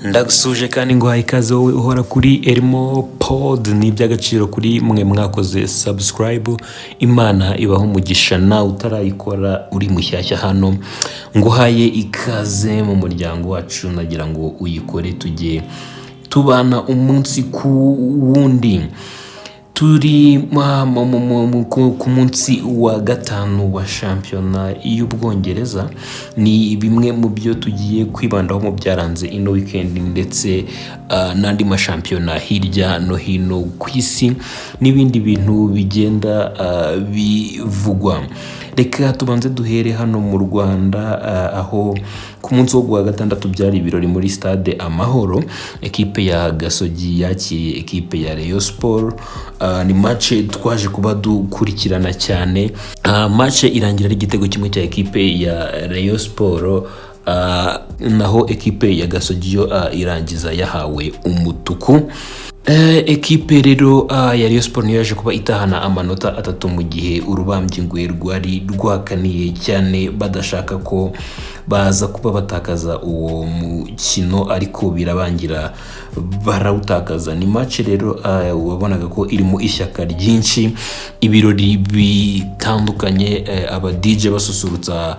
Ndagusuje kandi nguhaye ikaze wowe uhora kuri Elmo Pod. Ni iby'agaciro kuri mwe mwakoze subscribe, Imana ibaho umugisha. Nawe utarayikora, uri mushyashya hano, nguhaye ikaze mu muryango wacu. Nagira ngo uyikore tujye tubana umunsi ku wundi. Turi ku munsi wa gatanu wa shampiyona y'Ubwongereza. Ni bimwe mu byo tugiye kwibandaho mu byaranze ino weekend, ndetse n'andi mashampiyona hirya no hino ku isi n'ibindi bintu bigenda bivugwa. Reka tubanze duhere hano mu Rwanda, aho ku munsi wo kuwa gatandatu byari ibirori muri Stade Amahoro. Ekipe ya Gasogi yakiriye ekipe ya Rayon Sport. Ni match twaje kuba dukurikirana cyane. Match irangira ari igitego kimwe cya ekipe ya Rayon Sport, naho ekipe ya Gasogi yo irangiza yahawe umutuku. Ekipe rero ya Rayon Sport niyo yaje kuba itahana amanota 3, mu gihe urubambyi ngwe rwari rwakaniye cyane badashaka ko baza kuba batakaza uwo mukino, ariko birabangira barawutakaza. Ni match rero wabonaga ko irimo ishyaka ryinshi, ibirori bitandukanye, aba DJ basusurutsa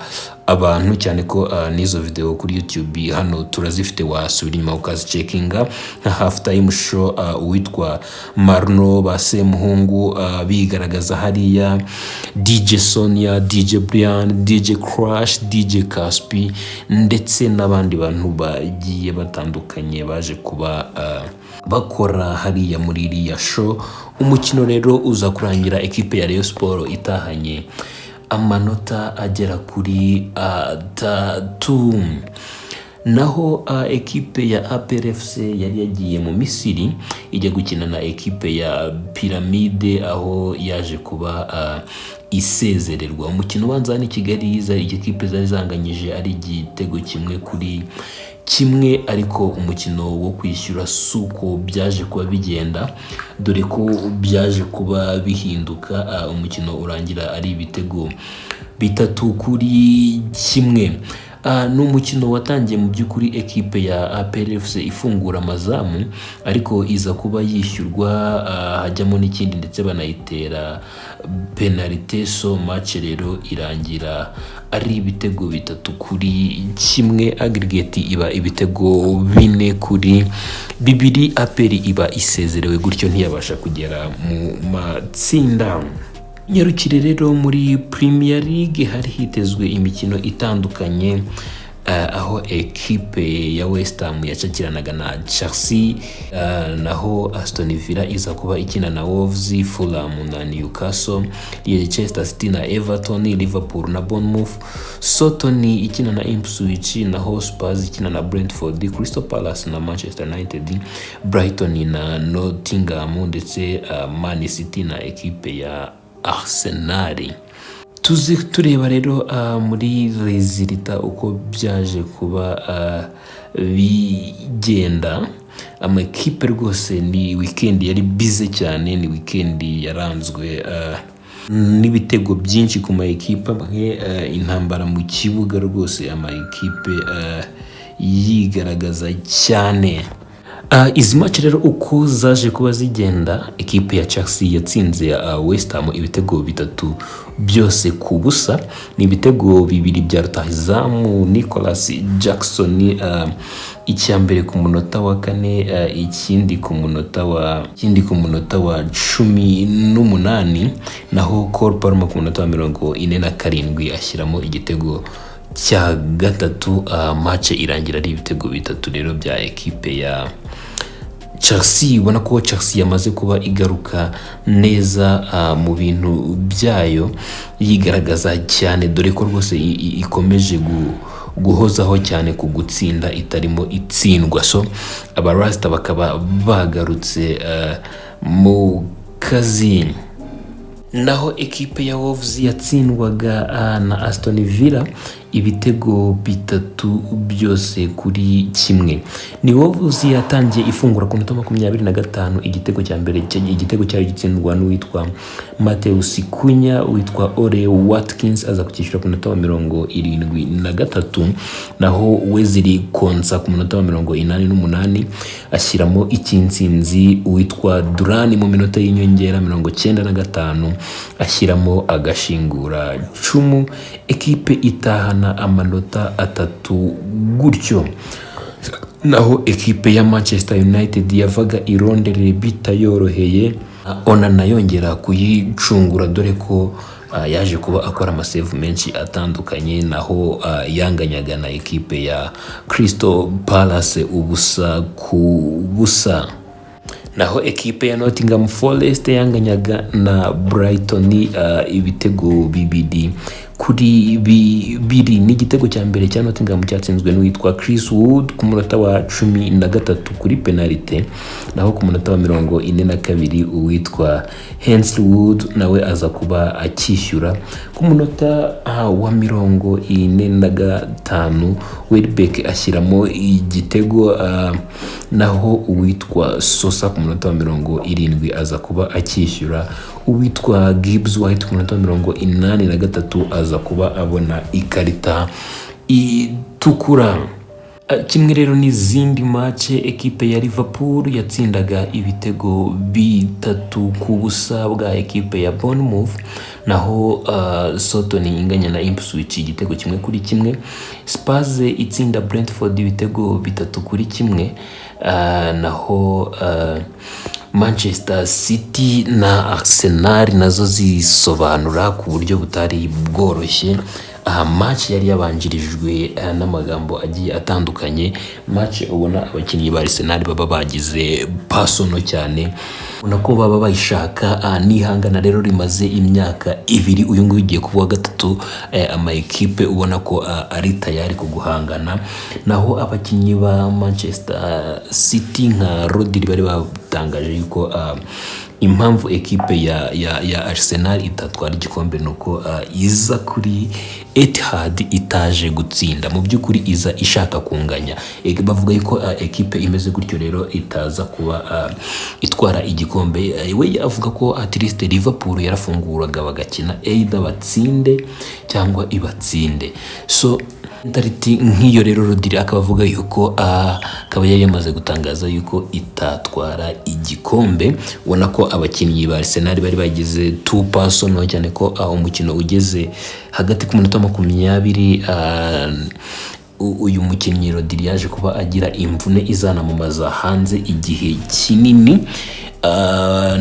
abantu cyane ko n'izo video kuri YouTube hano turazifite, wasubira inyuma ukazicekinga, nka half time show, uwitwa Marno ba Semuhungu bigaragaza hariya, DJ Sonia, DJ Brian, DJ Crash, DJ Caspi ndetse n'abandi bantu bagiye batandukanye baje kuba bakora hariya muri iriya show. Umukino rero uza kurangira ekipe ya Rayon Sport itahanye amanota agera kuri 3. Naho ekipe ya APR FC yari yagiye mu Misiri ijya gukina na ekipe ya Piramide, aho yaje kuba isezererwa. Umukino ubanza hano i Kigali ekipe zari zanganyije ari igitego 1-1, ariko umukino wo kwishyura si uko byaje kuba bigenda, dore ko byaje kuba bihinduka, umukino urangira ari ibitego 3-1. Ni umukino watangiye mu by'ukuri ekipe ya APR FC ifungura amazamu, ariko iza kuba yishyurwa, hajyamo n'ikindi ndetse banayitera penalite. So match rero irangira ari ibitego 3-1, aggregate iba ibitego 4-2. APR iba isezerewe gutyo, ntiyabasha kugera mu matsinda. Nyarukire rero muri Premier League, hari hitezwe imikino itandukanye, aho ekipe ya West Ham yacakiranaga na Chelsea, naho Aston Villa iza kuba ikina na Wolves, Fulham na Newcastle, Leicester City na Everton, Liverpool na Bournemouth, Southampton ikina na Ipswich, naho Spurs ikina na Brentford, Crystal Palace na Manchester United, Brighton na Nottingham, ndetse Man City na ekipe ya Arsenal. Tuzi tureba rero muri résultats uko byaje kuba bigenda. Amakipe rwose ni weekend yari busy cyane, ni weekend yaranzwe n'ibitego byinshi ku ma ekipe amwe, intambara mu kibuga rwose, ama ekipe yigaragaza cyane. Izi match rero uko zaje kuba zigenda, ekipe ya Chelsea yatsinze West Ham ibitego bitatu byose ku busa. Ni ibitego bibiri bya rutahizamu Nicolas Jackson, icya mbere ku munota wa 4, ikindi ku munota wa 18, naho Cole Palmer ku munota wa 47 ashyiramo igitego cya gatatu. Match irangira ari ibitego bitatu rero bya ekipe ya Chelsea. Ubona ko Chelsea yamaze kuba igaruka neza mu bintu byayo, yigaragaza cyane, dore ko rwose ikomeje guhozaho cyane ku gutsinda, itarimo itsindwa. So abarasita bakaba bagarutse mu kazi. Naho ekipe ya Wolves yatsindwaga na Aston Villa. Ibitego bitatu byose kuri kimwe. Ni Wolves yatangiye ifungura ku minota 25 igitego cya mbere, igitego cyayo gitsindwa n'uwitwa Matheus Cunha. Witwa Ole Watkins aza kucyishyura ku munota wa 73, naho Wesley Konsa ku munota wa 88 ashyiramo icy'intsinzi. Uwitwa Durani mu minota y'inyongera 95 ashyiramo agashingura cumu, ekipe itahana amanota 3 gutyo. Naho ekipe ya Manchester United yavaga i Londres bitayoroheye, Onana yongera kuyicungura, dore ko yaje kuba akora ama save menshi atandukanye. Naho yanganyaga na ekipe ya Crystal Palace 0-0. Naho ekipe ya Nottingham Forest yanganyaga na Brighton ibitego 2-2. N'igitego cya mbere cya Nottingham cyatsinzwe n'uwitwa Chris Wood ku munota wa 13 kuri penalite, naho ku munota wa 42 uwitwa Hensley Wood nawe aza kuba akishyura. Ku munota wa 45 Welbeck ashyiramo igitego, naho uwitwa Sosa ku munota wa 70 aza kuba akishyura. Uwitwa Gibbs White ku munota wa 83 aza kuba abona ikarita itukura. Kimwe rero n'izindi match, ekipe ya Liverpool yatsindaga ibitego 3-0 bwa ekipe ya Bournemouth, naho Southampton inganya na Ipswich igitego 1-1. Spurs itsinda Brentford ibitego 3-1, naho Manchester City na Arsenal nazo zisobanura ku buryo butari bworoshye. Aha match yari yabanjirijwe n'amagambo agiye atandukanye, match ubona abakinnyi ba Arsenal baba bagize personal cyane, ubona ko baba bayishaka. N'ihangana rero rimaze imyaka 2, uyu nguyu ugiye kuba uwa gatatu, ama ekipe ubona ko ari tayari ku guhangana. Naho abakinnyi ba Manchester City nka Rodri bari batangaje yuko impamvu ekipe ya Arsenal itatwara igikombe nuko iza kuri Etihad itaje gutsinda, mu by'ukuri iza ishaka kunganya. Bavuga yuko ekipe imeze gutyo rero itaza kuba itwara igikombe. We avuga ko at least Liverpool yarafunguraga bagakina, either batsinde cyangwa ibatsinde. So mentality nk'iyo rero, Rodri akaba avuga yuko akaba yari yamaze gutangaza yuko itatwara igikombe. Ubona ko abakinnyi ba Arsenal bari bagize too personal cyane, ko umukino ugeze hagati ku munota 20, uyu mukinnyi Rodri yaje kuba agira imvune izanamumaza hanze igihe kinini.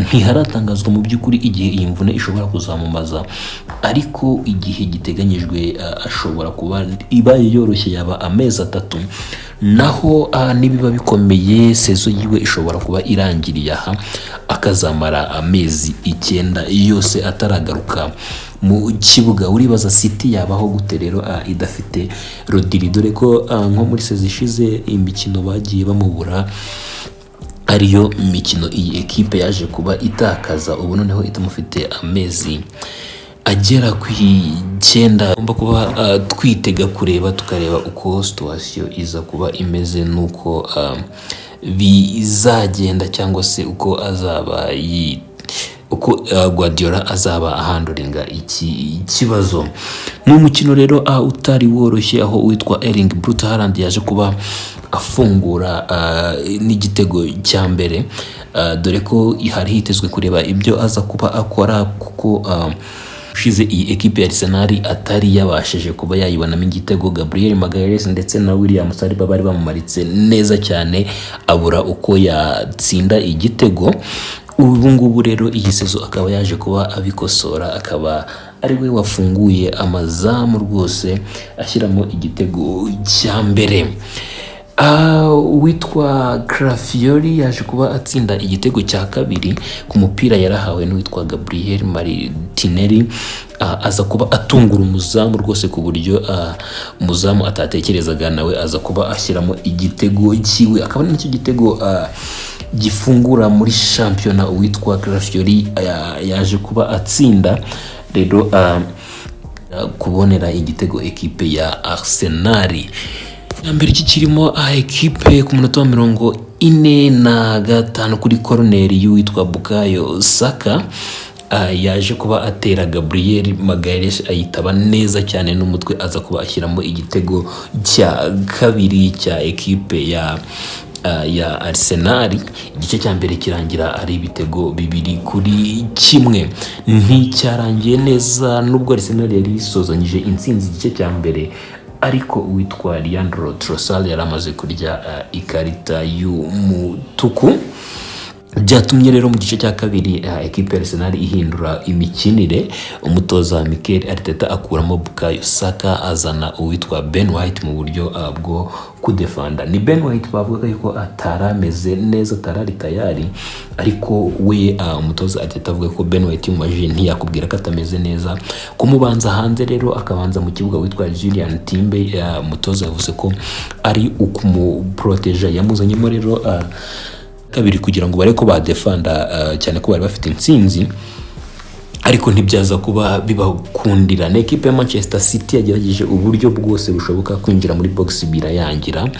Ntiharatangazwa mu by'ukuri igihe iyi mvune ishobora kuzamumaza, ariko igihe giteganyijwe ashobora kuba ibaye yoroshye yaba amezi 3, naho nibiba bikomeye saison yiwe ishobora kuba irangiriye aha, akazamara amezi 9 yose ataragaruka mu kibuga. Uribaza City yabaho gute rero idafite Rodri, dore ko nko muri saison ishize imikino bagiye bamubura ariyo mikino iyi ekipe yaje kuba itakaza. Ubu noneho itamufite amezi agera ku 9, tugomba kuba twitega kureba, tukareba uko situation iza kuba imeze n'uko bizagenda, cyangwa se uko azaba yi uko Guardiola azaba ahandlinga iki kibazo. Ni umukino rero utari woroshye, aho uwitwa Erling Braut Haaland yaje kuba afungura n'igitego cya mbere, dore ko hari hitezwe kureba ibyo aza kuba akora, kuko ushize iyi ekipe ya Arsenal atari yabashije kuba yayibonamo igitego. Gabriel Magalhaes ndetse na William Saliba bari bamumaritse neza cyane, abura uko yatsinda igitego. Ubu ngubu rero iyi saison akaba yaje kuba abikosora, akaba ari we wafunguye amazamu rwose, ashyiramo igitego cya mbere. Uwitwa Calafiori yaje kuba atsinda igitego cya kabiri ku mupira yarahawe n'uwitwa Gabriel Martinelli, aza kuba atungura umuzamu rwose ku buryo umuzamu atatekerezaga, nawe aza kuba ashyiramo igitego cyiwe, akaba ari nacyo gitego gifungura muri shampiyona uwitwa Calafiori yaje kuba atsinda rero. Kubonera igitego ekipe ya Arsenal ya mbere kikirimo ekipe ku munota wa 45 kuri koroneri y'uwitwa Bukayo Saka, yaje kuba atera, Gabriel Magalhaes ayitaba neza cyane n'umutwe, aza kuba ashyiramo igitego cya kabiri cya ekipe ya Arsenal. Igice cya mbere kirangira ari ibitego 2-1. Nticyarangiye neza nubwo Arsenal yari isozanyije intsinzi igice cya mbere, ariko uwitwa Leandro Trossard yari amaze kurya ikarita y'umutuku. Byatumye rero mu gice cya kabiri ekipe ya Arsenal ihindura imikinire. Umutoza Mikel Arteta akuramo Bukayo Saka, azana uwitwa Ben White mu buryo bwo kudefanda. Ni Ben White bavugaga yuko atari ameze neza, atarari tayari, ariko we umutoza Arteta avuga ko Ben White yumajije ntiyakubwira ko atameze neza. Kumubanza hanze rero akabanza mu kibuga witwa Jurrien Timber, umutoza yavuze ko ari ukumuproteja. Yamuzanyemo rero kabiri kugira ngo barebe ko badefanda, cyane ko bari bafite intsinzi, ariko ntibyaza kuba bibakundira. Ni ekipe ya Manchester City yagerageje uburyo bwose bushoboka kwinjira muri box birayangira,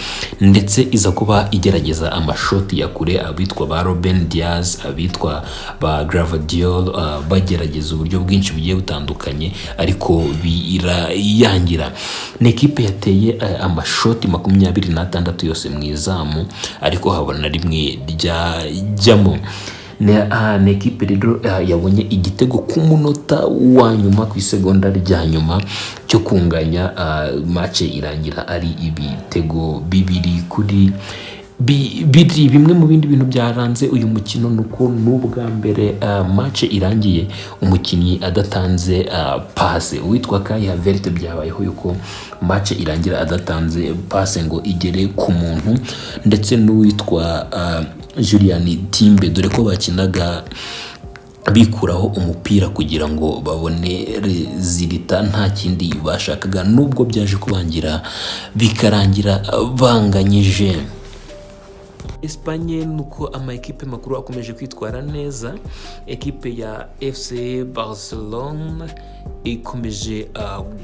ndetse iza kuba igerageza amashoti ya kure, abitwa ba Ruben Dias, abitwa ba Gvardiol, bagerageza uburyo bwinshi bugiye butandukanye, ariko birayangira. Ni ekipe yateye amashoti 26 yose mu izamu, ariko habona rimwe ryajyamo. Ni ekipe rero yabonye igitego ku munota wa nyuma, ku isegonda rya nyuma cyo kunganya, match irangira ari ibitego 2-2. Bimwe mu bindi bintu byaranze uyu mukino ni uko n'ubwa mbere match irangiye umukinnyi adatanze passe. Uwitwa Kai Havertz byabayeho yuko match irangira adatanze passe ngo igere ku muntu, ndetse n'uwitwa Jurrien Timber, dore ko bakinaga bikuraho umupira kugira ngo babone résultat, nta kindi bashakaga, nubwo byaje kubangira bikarangira banganyije. Espanye, nuko ama ekipe makuru akomeje kwitwara neza. Ekipe ya FC Barcelona ikomeje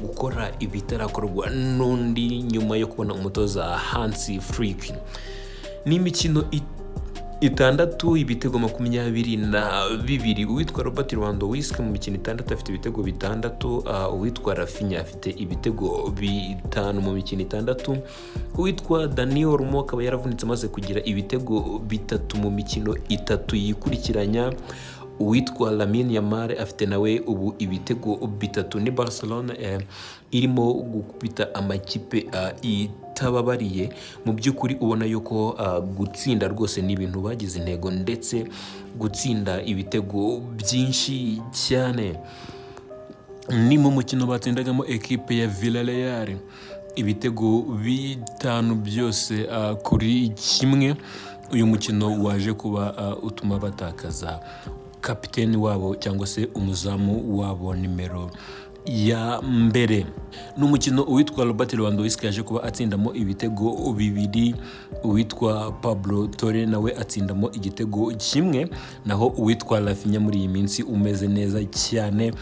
gukora ibitarakorwa n'undi nyuma yo kubona umutoza Hansi Flick. Ni imikino itandatu, ibitego 22. Uwitwa Robert Lewandowski mu mikino itandatu afite ibitego bitandatu. Uwitwa Raphinha afite ibitego bitanu mu mikino itandatu. Uwitwa Dani Olmo akaba yaravunitse amaze kugira ibitego bitatu mu mikino itatu yikurikiranya. Uwitwa Lamine Yamal afite nawe ubu ibitego bitatu. Ni Barcelona irimo gukubita amakipe itababariye. Mu by'ukuri ubona yuko gutsinda rwose ni ibintu bagize intego, ndetse gutsinda ibitego byinshi cyane. Ni mu mukino batsindagamo ekipe ya Villarreal ibitego bitanu byose kuri kimwe. Uyu mukino waje kuba utuma batakaza kapiteni wabo cyangwa se umuzamu wabo nimero ya mbere. Ni umukino uwitwa Robert Lewandowski yaje kuba atsindamo ibitego bibiri, uwitwa Pablo Torre nawe atsindamo igitego kimwe, naho uwitwa Raphinha muri iyi minsi umeze neza cyane,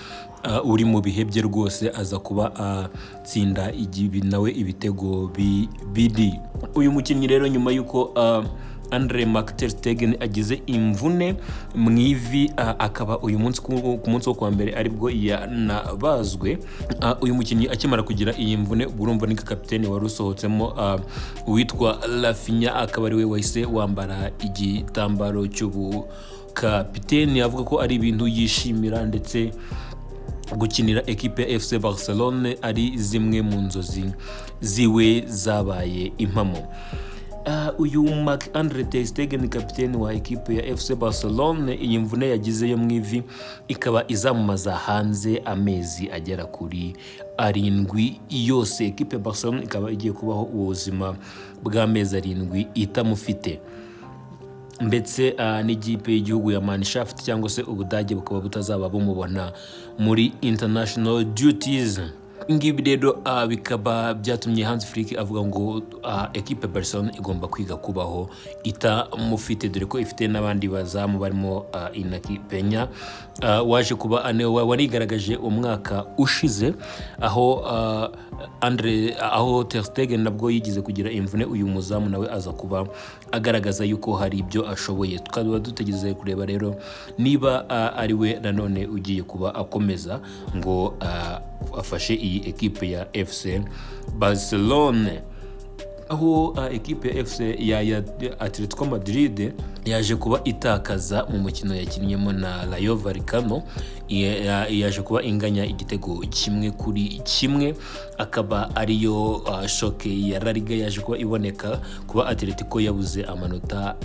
uri mu bihe bye rwose, aza kuba atsinda nawe ibitego bibiri. Uyu mukinnyi rero, nyuma y'uko Andre Marc ter Stegen agize imvune mu ivi, akaba uyu munsi ku munsi wo kuwa mbere aribwo yanabazwe. Uyu mukinnyi akimara kugira iyi mvune, ubwo urumva ni kapiteni wari usohotsemo, uwitwa Raphinha akaba ariwe wahise wambara igitambaro cy'ubukapiteni. Avuga ko ari ibintu yishimira, ndetse gukinira ekipe ya FC Barcelone ari zimwe mu nzozi ziwe zabaye impamo. Uyu Marc Andre ter Stegen, kapiteni wa ekipe ya FC Barcelone, iyi mvune yagize yo mu ivi ikaba izamumaza hanze amezi agera kuri 7 yose. Ekipe ya Barcelone ikaba igiye kubaho ubuzima bw'amezi 7 itamufite, ndetse n'ikipe y'igihugu ya Mannschaft cyangwa se Ubudage bukaba butazaba bumubona muri international duties. Ngibi rero bikaba byatumye Hans Flick avuga ngo ekipe Barcelona igomba kwiga kubaho itamufite, dore ko ifite n'abandi bazamu barimo Inaki Penya, waje kuba warigaragaje umwaka ushize, aho Andre, aho Ter Stegen nabwo yigize kugira imvune, uyu muzamu nawe aza kuba agaragaza yuko hari ibyo ashoboye. Tukaba dutegereje kureba rero niba ari we nanone ugiye kuba akomeza ngo afashe iyi ekipe ya FC Barcelone. Aho ekipe ya FC ya Atletico Madrid yaje kuba itakaza mu mukino yakinnyemo na Rayo Vallecano, yaje kuba inganya igitego 1-1, akaba ariyo choc ya La Liga yaje kuba iboneka kuba Atletico yabuze amanota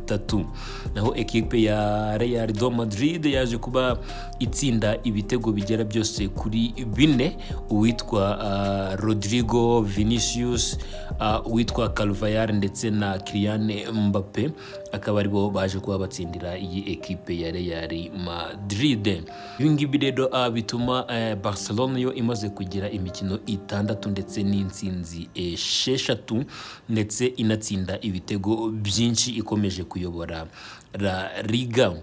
3. Naho ekipe ya Real de Madrid yaje kuba itsinda ibitego bigera byose kuri 4, uwitwa Rodrigo, Vinicius, uwitwa Carvajal ndetse na Kylian Mbappe, akaba aribo baje kuba batsindira iyi ekipe ya Real Madrid. Ibi ngibi rero bituma Barcelona yo imaze kugira imikino 6 ndetse n'intsinzi 6, ndetse inatsinda ibitego byinshi, ikomeje kuyobora La Liga.